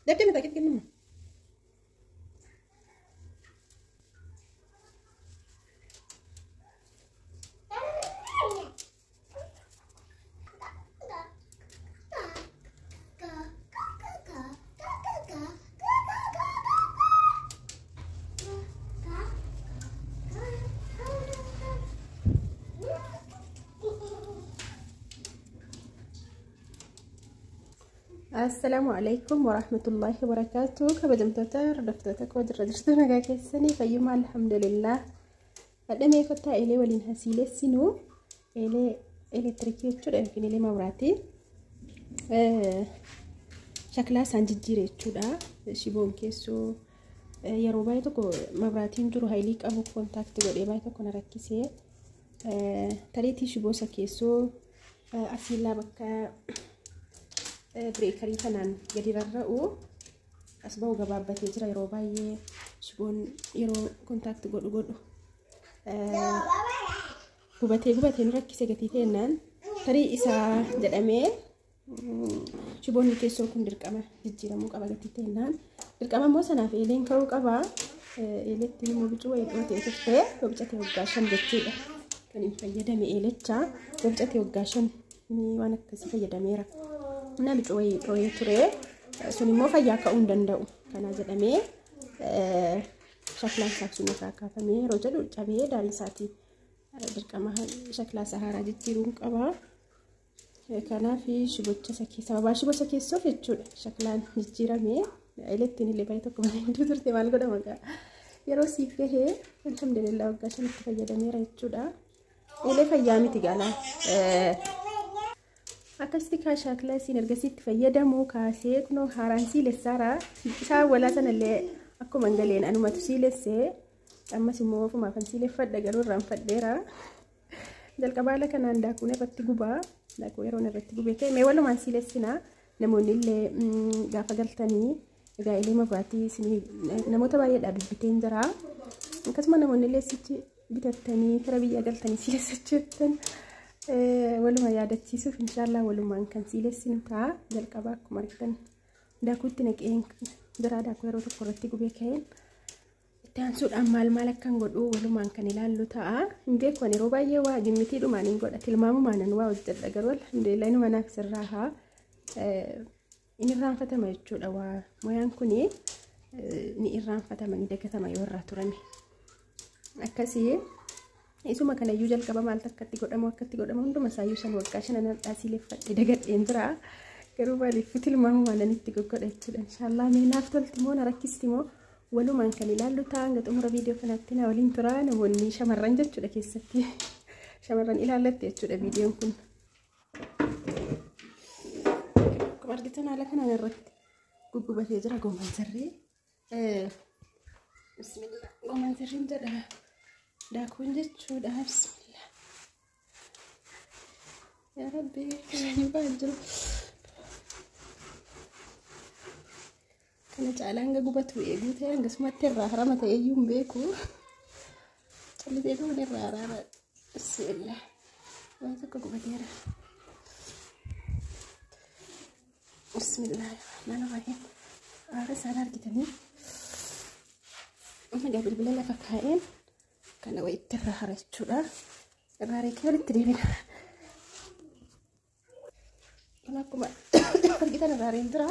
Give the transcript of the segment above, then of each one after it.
Dabdee mataa keetti kennama. Assalaamu alaikum warahmatullahi wabarakatuh. Kabajamtoota hordoftoota koo jirra jirtu nagaa keessanii fayyuma alhamdulillah. Dhadhamee kottaa eelee waliin hasiilessinuu eelee elektirikii jechuudha yookiin eelee mabiraatii. Shaklaa isaan jijjiire jechuudha. Shiboon keessoo yeroo baay'ee tokko mabiraatiin jiru haayilii qabu kontaakti godhee baay'ee tokko na rakkisee tariitii shiboo isa keessoo asiilaa bakka bireekarii kanaan gadi rarra'u as ba'u gabaabbatee jira yeroo baay'ee shiboon yeroo kontaakti godhu godhu gubatee gubatee nu rakkise gatii ta'ennaan tarii isaa jedhamee shiboonni keessoo kun dirqama jijjiiramuu qaba gatii ta'ennaan dirqama immoo sanaaf eeleen ka'uu qaba. Eelettiin immoo bicuu wayii dhootee turte bobcatee waggaa 5 jechuudha kan hin fayyadame eelecha bobcatee waggaa 5 waan akkasii fayyadameera. Na bicuu wayii dhooyee ture sun immoo fayyaa ka'uu hin danda'u kana jedhamee shaklaan isaa sun irraa kaafamee yeroo jedhu cabee daariin isaatii dirqama shaklaa isaa haaraa jijjiiruun qaba. Kanaaf shibocha isa keessa sababaa shibocha keessoof jechuudha shaklaan jijjiiramee eelettiin illee baay'ee tokko bareedduu turte maal godhama gaa yeroo siif gahee alhamdulillah waggaa 5tti fayyadameera jechuudha. Eelee fayyaa miti gaalaa. Akkasitti kaa shaakla isiin ergasiitti fayyadamu kaasee kunoo haaraan siilessaara isaan walaa sanallee akkuma hin galeen anumatu siilessee ammas immoo ofumaafan siileffadha garuu irraanfadheera. Jalqaba haala kanaan daakuun irratti gubaa daakuu yeroon irratti gubee ka'e mee walumaan siilessinaa namoonni illee gaafa galtanii egaa eelee mabiraatii isinii namoota baay'eedhaa bibbiteen jira. Akkasuma namoonni illee sichi bitattanii kara biyya galtanii siilessachuu jettan waluma yaadachiisuuf inshaallah walumaan kan siilessinu ta'a. Jalqaba akkuma argitan daakuutti naqeen jira daakuu yeroo tokko irratti gubee ka'een itti aansuudhaan maal maal akkan godhu walumaan kan ilaallu ta'a. Hin beeku ani yeroo baay'ee waa jimmitiidhumaan hin godha tilmaamumaan waa hojjedha garuu alhamdulillah inuma naaf sirraa haa inni irraanfatama jechuudha waa moyaan kuni ni irraanfatama ni dagatama yoo irraa turame. Akkasii isuma kanayyuu jalqaba maaltu akkatti godhamu akkatti godhamu hunduma isaayyuu san waggaa 5 hadhaa siileffadhe dagadheen jira. Garuu maaliif tilmaamumaan ani itti goggodha jechuudha. Inshaallah mee naaf tolti moo na rakkisti moo walumaan kan ilaallu ta'a hanga xumura viidiyoo kanaatti na waliin tura namoonni shamarran jechuudha keessatti shamarran ilaallatti jechuudha viidiyoon kun. Akkuma argitan haala kanaan irratti guggubatee jira gooman sirrii. Bismillah gooman sirriin jedha daakuun jechuudha bismillah. Yaa Rabbi hin ba'an jiru. Kana caalaa hanga gubatu eeguu ta'e hangasumatti irraa harama ta'e iyyuu hin beeku. Callisee tuun irraa haraara. Bismillah. Waan tokko gubateera. Bismillah rahmaan rahiim. Aara isaan argitanii. Egaa bilbila lafa kaa'een kana wayitti irraa hara jechuudha. Irraa reekee walitti deebina. Kun akkuma argitan irraa hareen jira.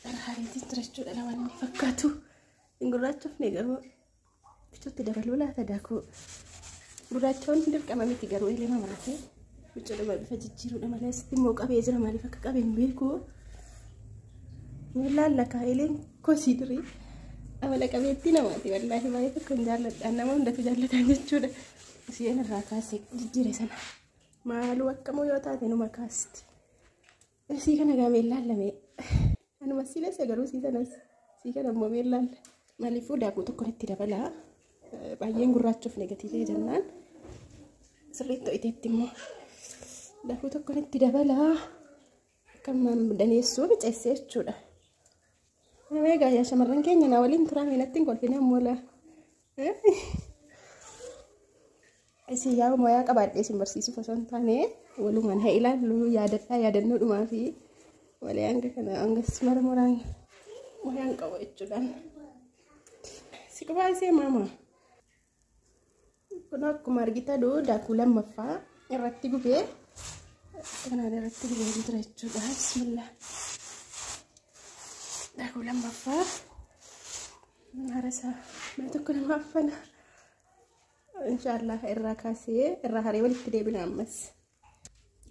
Irraa hareetiin jira jechuudha lamaan inni fakkaatu. Hin gurraachofne garuu bichuutti dabaluu laata daakuu. Gurraachoon dirqama miti garuu eelee mamaraatee bichuudha bifa jijjiiruudha malee asitti immoo qabee jira maaliif akka qabe hin beeku. Miillaan lakaa eeleen kosii durii amala qabeettii namaati wallaahi baay'ee tokko hin jaalladhaan nama hundatu jaallataan jechuudha. Isheen irraa kaasee jijjiire sana maaluu akkamuu yoo taate numa kaasti. Sii kana gaa meellaan lamee anuma siilessa garuu sii sanas sii kana immoo meellaan maaliifuu daakuu tokko itti dabalaa baay'een gurraachuuf negatii ta'e jennaan sirriitti ho'iteetti immoo daakuu tokko itti dabalaa akka daneessuu biceessee jechuudha. Egaa yaa shamarran keenya na waliin turaa natti hin kolfine ammoo laa. Isin yaa moyaa qabaadhee isin barsiisuuf osoo hin taane walumaan haa ilaallu yaadadhaa yaadannoodhumaa fi Malee hanga kana hangas mara maraan wayaan qabu jechuudhaan. Si qubaasee maama. Kun akkuma argitan daakuu lammaffaa irratti gubee kanaan irratti gubee jira jechuudha. Bismillah. Daakuu lammaffaa harasaa mana tokko nama affana. Inshaallah irraa kaasee irraa haree walitti deebina ammas.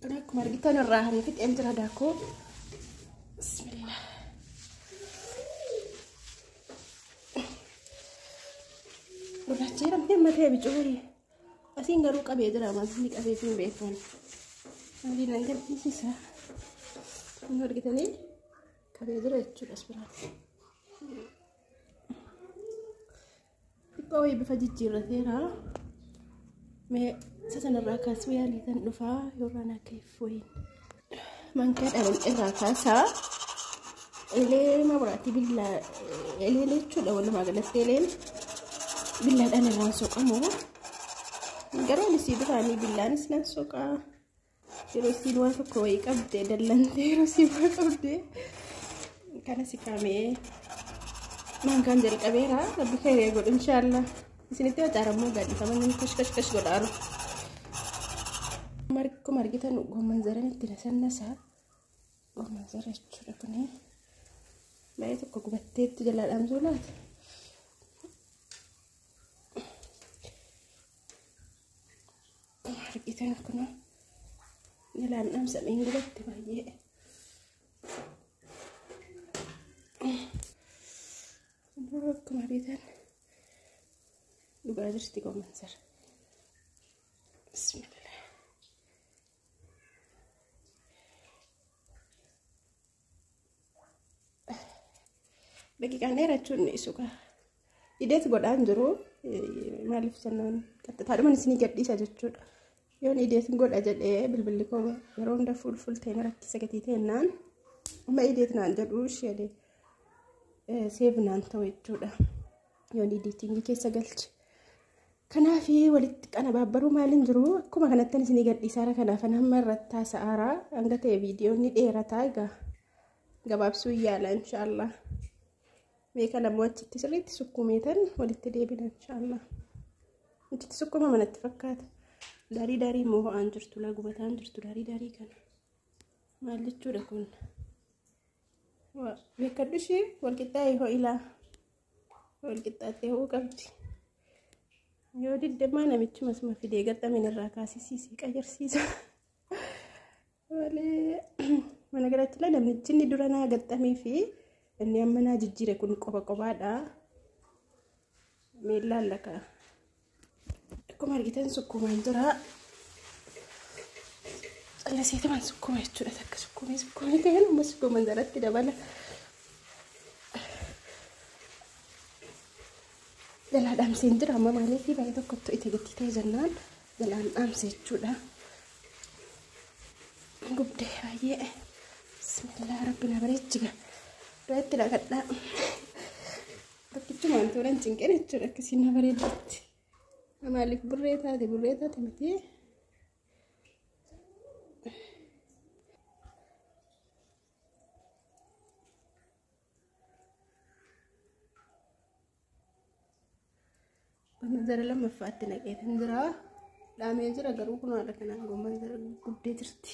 Kun akkuma argitan irraa haree fixeen jira daakuu. Bismillah. Gurraacha jedhamti amma ta'e bicuu wayii. Asiin garuu qabee jira maasni qabee fi hin beekan. Maaliin nan gaddisiisa. Kun argitanii qabee jira jechuudha as biraan. Xiqqoo wayii bifa jijjiirrateera. Mee isa sanarraa kaasuu yaaliitan dhufaa yookaan akka wayiin. Mankaadhaan irraa kaasaa. Eelee mabiraatii billaa eelee jechuudha walumaa galatti eeleen billaadhaan irraan soqamu. Garuu anis duraanii billaanis nan soqaa. Yeroo isiin waan tokko wayii qabdee dallantee yeroo isiin waa qabdee kana si kaamee mankaan jalqabeera. Rabbi kee godhu inshaallah. Isinitti facaarammoo gaadhifaman namni kash kash kash godhaaru. Akkuma argitan gomman zaran itti nasannasaa. Gomman zara jechuudha kuni. Baay'ee tokko gubatteetti jalaa dhaamsuu laata. Akkuma argitan kun jalaan dhaamsameen gubatte baay'ee. Akkuma argitan dhugaa jirti gomman zara. Bismillah. Daqiiqaan dheerachuun ni Ideet godhaan jiru maaliif jennaan qaxxitaadhumaan isinii gadhiisa jechuudha. Yoon ideet godha jedhee bilbilli koo yeroo hunda fuul fuul ta'e rakkisa gatii ta'ennaan amma ideet naan jedhu ishee seef naan ta'u jechuudha. Yoon editingii keessa galche. Kanaaf walitti qanabaabbaruu maaliin jiru akkuma kanattan isinii gadhiisaara kanaaf hamma irratti haasa'aara hanga ta'e viidiyoon ni dheerataa egaa gabaabsuu yaala inshaallah. Mee kana immoo achitti sirriitti sukkumeetan walitti deebina inshaallah. Achitti sukkuma manatti fakkaata. Daarii daarii immoo ho'aan jirtu laa gubataan jirtu daarii daarii kana. Maal jechuudha kun? Beekadhu ishee walqixxaa'ee ho'ilaa. Walqixxaattee ho'uu qabdi. Yoo diddemaa namichuma suma fidee gaxxameen irraa kaasisiisee qayyarsiisa. Malee mana galatti illee namichi inni dura naa gaxxamee fi inni amma naa jijjiire kun qofa qofaadha. Meellaan laka. Akkuma argitan sukkumaan jira. Callisiitumaan sukkuma jechuudha. Takka sukkumee sukkumee ta'een ammas sukkuman jalatti dabala. Jalaa dhaamseen jira amma maaliif baay'ee tokkottu itti gatii ta'e jennaan jalaan dhaamse jechuudha. Gubdee baay'ee. Bismillah rabbi na bareechiga. Duratti dhaqadhaa. Bakkichumaan tolan cinqeen jechuudha akkasiin na bareeddatti. Maaliif burree taate miti. Gomman zara lammaffaatti naqeetan jira. Dhaamee jira garuu kun haala kanaan gomman zara gubdee jirti.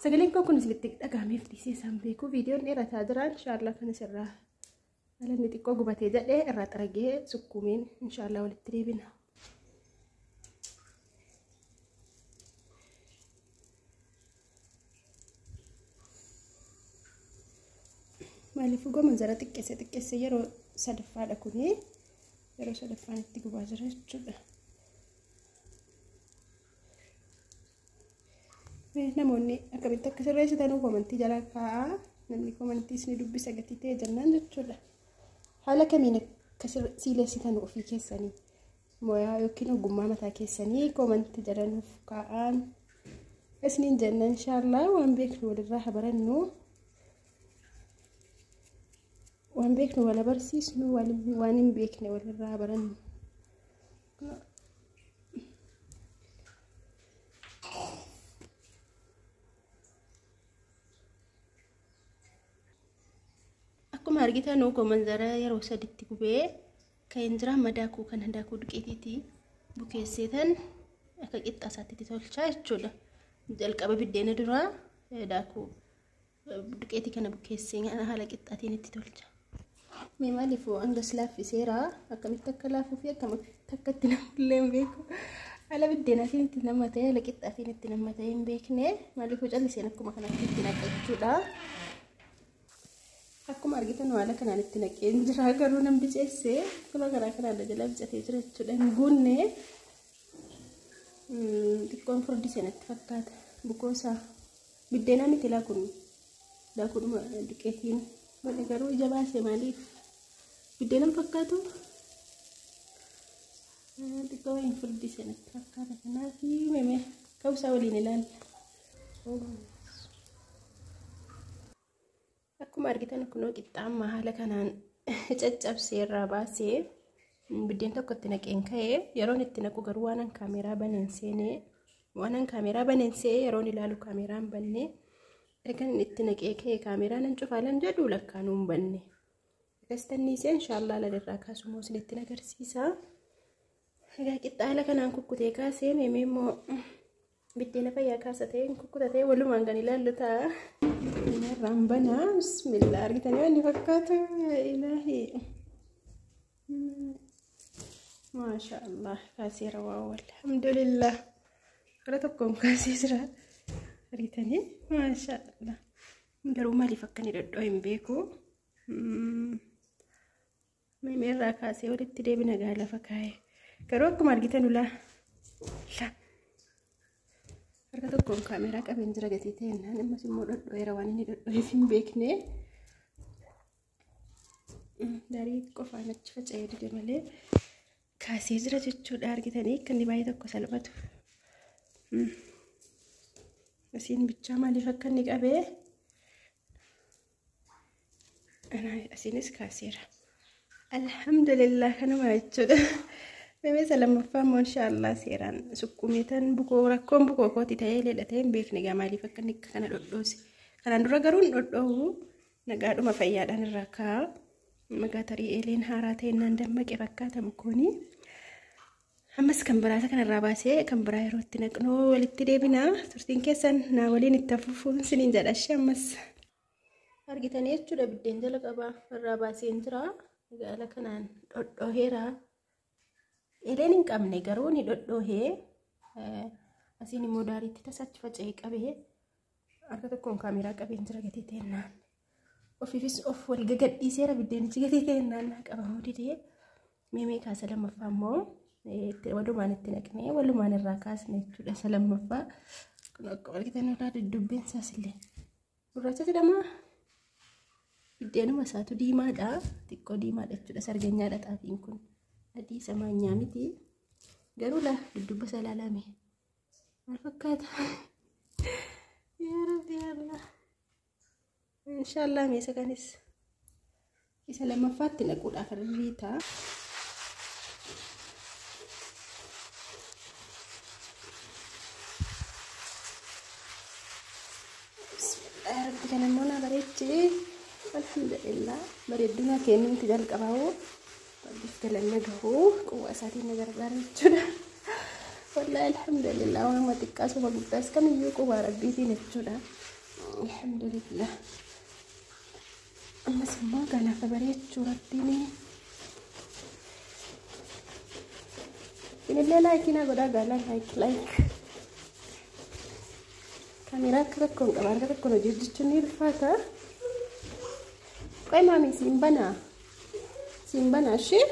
Sagaleen koo kun isinitti dhagahameef dhiisee isaan beeku. Viidiyoon dheerataa jira inshaallah kan isirraa haala inni xiqqoo gubatee jedhee irraa xaragee sukkuumeen inshaallah walitti deebina. Maaliif gomman zara xiqqeesse xiqqeesse yeroo sadaffaadha kuni. Yeroo sadaffaan itti gubaa jira jechuudha. Namoonni akkamitti akka sirreessitan komantii jala kaa'aa. Namni komantii isin dubbisa gatii ta'e jennaan jechuudha. Haala kamiin akka siilessitan ofii keessanii mooyaa yookiin ogummaa mataa keessanii komantii jala nuuf kaa'aan. Isiniin jenna inshaallah waan beeknu walirraa haa barannu. Waan beeknu wal barsiisnu waan hin beekne walirraa barannu. Akkuma argitan gomanzara yeroo saditti gubee kan jira amma daakuu kana daakuu duqeetiiti bukeesseetan akka qixxaa isaatti tolchaa jechuudha. Jalqaba biddeena duraa daakuu duqeetii kana bukeessee haala qixxaatiin itti tolcha. Mee maaliif hangas laaffiseera akkamitti akka laafuu fi akkamitti akka itti namullee hin beeku. Haala biddeenaatiin itti nama ta'e haala qixxaatiin itti nama ta'e hin beekne maaliif calliseen akkuma kanatti itti naqa jechuudha. Akkuma argitan haala kanaan itti naqeen jira garuu nan biceesse kunoo garaa kanaan jala bicatee jira jechuudha. Hin guunne xiqqoon furdise natti fakkaata bukoosaa biddeenaa miti laa kun daakuudhuma duqeetiin godhe garuu ija baase maaliif biddeenan fakkaatu xiqqoo hin furdise natti fakkaata kanaaf meme ka'uusaa waliin ilaalla. Akkuma argitan kunoo qixxaa amma haala kanaan caccabsee irraa baasee biddeen tokko itti naqeen ka'ee yeroon itti naqu garuu waanan kaameeraa baneen seenee waanan kaameeraa baneen se'ee yeroon ilaalu kaameeraan bannee ergan itti naqee ka'ee kaameeraa nan cufaalan jedhu lakkaanuu hin banne. Akkas tanniisee inshaallah lalarraa kaasumoo isinitti agarsiisa. Egaa qixxaa haala kanaan kukkutee kaasee meemee immoo biddeena fayyaa kaasa ta'e kukkutatee walumaan kan ilaallu ta'a. Irraan banaa bismillah argitanii waan inni fakkaatu ilaahi. Maasha Allah kaaseera waaw alhamdulillah. Gara tokkoon kaasee jira argitanii maasha Allah. Garuu maaliif akka inni dhodhoo hin beeku. Meemee irraa kaasee walitti deebina gaa lafa kaa'e. Garuu akkuma argitan ulaa. Harka tokkoon kaameeraa qabeen jira gatii ta'ennaan ammas immoo dhodho'eera waan inni dhodho'eef hin beekne. Darii qofaan achi faca'ee dide malee kaasee jira jechuudha argitanii akka inni baay'ee tokko salphatu. Asiin bichaa maaliif akka inni qabee asiinis kaaseera. Alhamdulillah kanuma jechuudha. Meeshaa lammaffaa immoo inshaallah seeraan sukkumeetan bukoo rakkoon bukoo kooti ta'ee leedhatee hin beekne gaa maaliif akka inni kana dhodhoose. Kanaan dura garuu hin dhodhoowu nagaadhuma fayyaadhaan irraa kaa'a. Magaa tarii eeleen haaraa ta'e naan dammaqe fakkaata bukooni. Ammas kan biraata kanarraa baasee kan biraa yeroo itti naqnoo walitti deebina. Turtiin keessan naa waliin itti afuufuun siniin jedha ishee ammas. Argitanii jechuudha biddeen jala qabaa irraa baaseen jira. Gaala kanaan dhodhooheera. Eeleen hin qabne garuu ni dhodhoohee. Asiin immoo daariitti tasachi faca'ee qabee harka tokkoon kaameeraa qabeen jira gatii ta'ennaan. Ofiifis of wal gagadhiiseera biddeenichi gatii ta'ennaan naa qabamuu didee. Meemee kaasa lammaffaa immoo walumaan itti naqnee walumaan irraa kaasne jechuudha isa lammaffaa. Kun akkuma argitan irraa duddubbeen isaas illee gurraacha jedhama. Biddeenuma isaatu diimaadha. Xiqqoo diimaadha jechuudha. Sarganyaadha xaafiin kun. Adii isa maanyaa miti. Garuu laa dudduba isaa ilaalame. Maal fakkaata? Yaa Rabbi yaa Allah. Inshaallah meeshaa kanis isa lammaffaatti naquudhaaf irriita. Bismillah Rabbi kana immoo naa bareechee. Alhamdulillah bareedduna kennuuti jalqabaa Rabbiif galanna gahuu quwwaa isaatiin na gargaara jechuudha. Wallahi alhamdulillah waanuma xiqqaa suma guddaas kamiyyuu quwwaa Rabbiitiin jechuudha. Alhamdulillah. Ammas immoo kanaaf bareechuu Rabbiin. Isinillee laayikii naa godhaa gaalaa laayik laayik. Kaameeraa akka tokkoon qaba harka tokkoon hojii hojjechuun ni ulfaata. Qoy maamii siin banaa. Siin banaa ishee.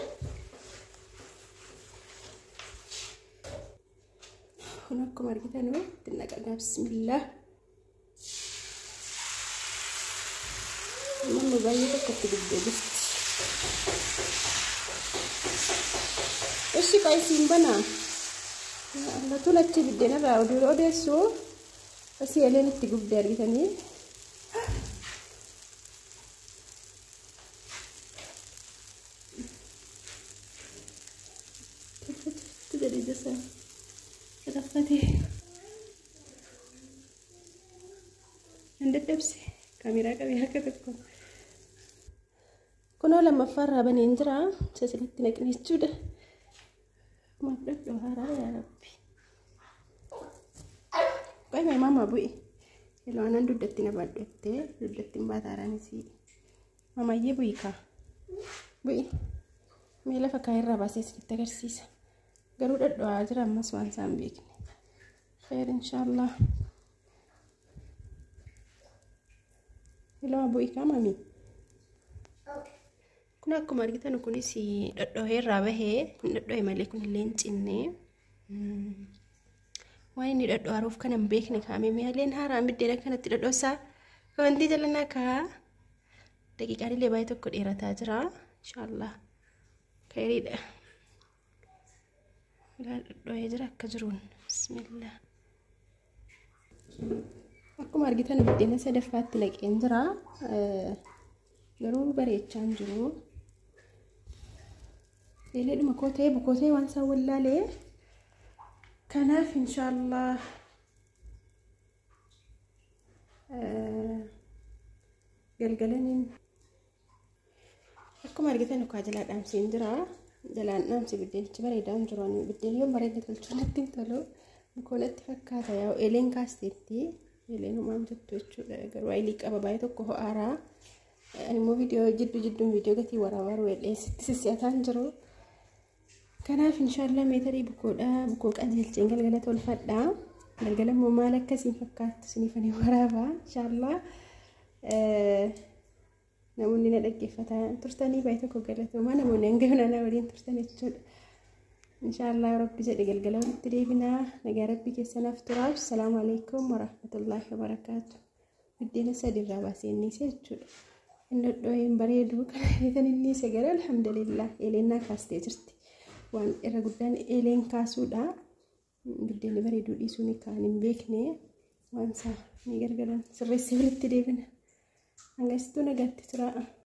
Kun akkuma argitan itti naqagaa bismillah. Namni baay'ee tokkotti gubdee jirti. Ishi qoy siin banaa. Allatuun achi biddeena irraa oduu odeessu asii eleen itti gubdee argitanii. Jedhee jasa raffatee. Hin dadhabse kaameeraa qabee harka tokko. Kunoo lammaffaarraa baneen jira. Isa silatti naqne jechuudha. Maaf dhadhoo yaa Rabbi. Qoy maama bu'i. Yeroo aannan dugdatti na baadhattee dugdatti hin baataaraanis. Maamayyee bu'i kaa. Bu'i. Mee lafa kaayirraa baasee isinitti agarsiisa. Garuu dhadho'aa jira ammas waan isaan beekne. Kheer inshaallah. Iloo bu'i kaa mami. Kun akkuma argitan kunis dhodhohee irraa bahee hin dhodhohe malee kun illee hin cinne. Waan inni dhodho'aaruuf kan hin beekne kaa'ame meeshaaleen haaraan biddeena kanatti dhodhoosaa. Kawantii jalanaa kaa daqiiqaan illee baay'ee tokko dheerataa jira. Inshaallah. Khayriidha. Dhodhohee jira akka jiruun. Bismillah. Akkuma argitan biddeena sadaffaatti naqeen jira. Garuu bareechaa hin jiru. Eeleedhuma koo ta'ee bukoo ta'ee waan isaan wallaalee. Kanaaf inshaallah galgalaniin akkuma argitan ukaa jalaa dhaamseen jira. Jalaan dhaamse biddeenichi bareedaa hin jiru. Biddeen yoo bareedne tolchuu natti hin tolu. Bukoo natti fakkaata yaa'u eeleen kaasteetti. Eeleen homaan jettu jechuudha. Garuu ayilii qaba baay'ee tokko ho'aaraa. Ani immoo viidiyoo jidduu jidduun viidiyoo gatii waraabaa weelleessitti sissi'ataan jiru. Kanaaf inshaallah meetarii bukoodha. Bukoo qajeelcheen galgala tolfadha. Galgala immoo maal akkasiin fakkaattu isiniif ani waraabaa inshaallah. Namoonni na dhaggeeffataa turtanii baay'ee tokko galatoomaa namoonni hanga yoonaa waliin turtan jechuudha. Inshaallah Rabbi jedhe galgala walitti deebinaa. Nagaa Rabbi keessanaaf turaaf. Salaamu alaikum warahmatullaahi wabarakaatu. Biddeena sadiirraa baasee innis jechuudha. Inni dhodhoo'een bareedu kana beekan inni isa gara alhamdulillah eeleen naa kaastee jirti. Waan irra guddaan eeleen kaasuudha. Biddeenni bareeduu dhiisuun kan hin beekne waan isaa ni gargaaran sirreessee walitti deebina. Hangasituu nagaatti turaa.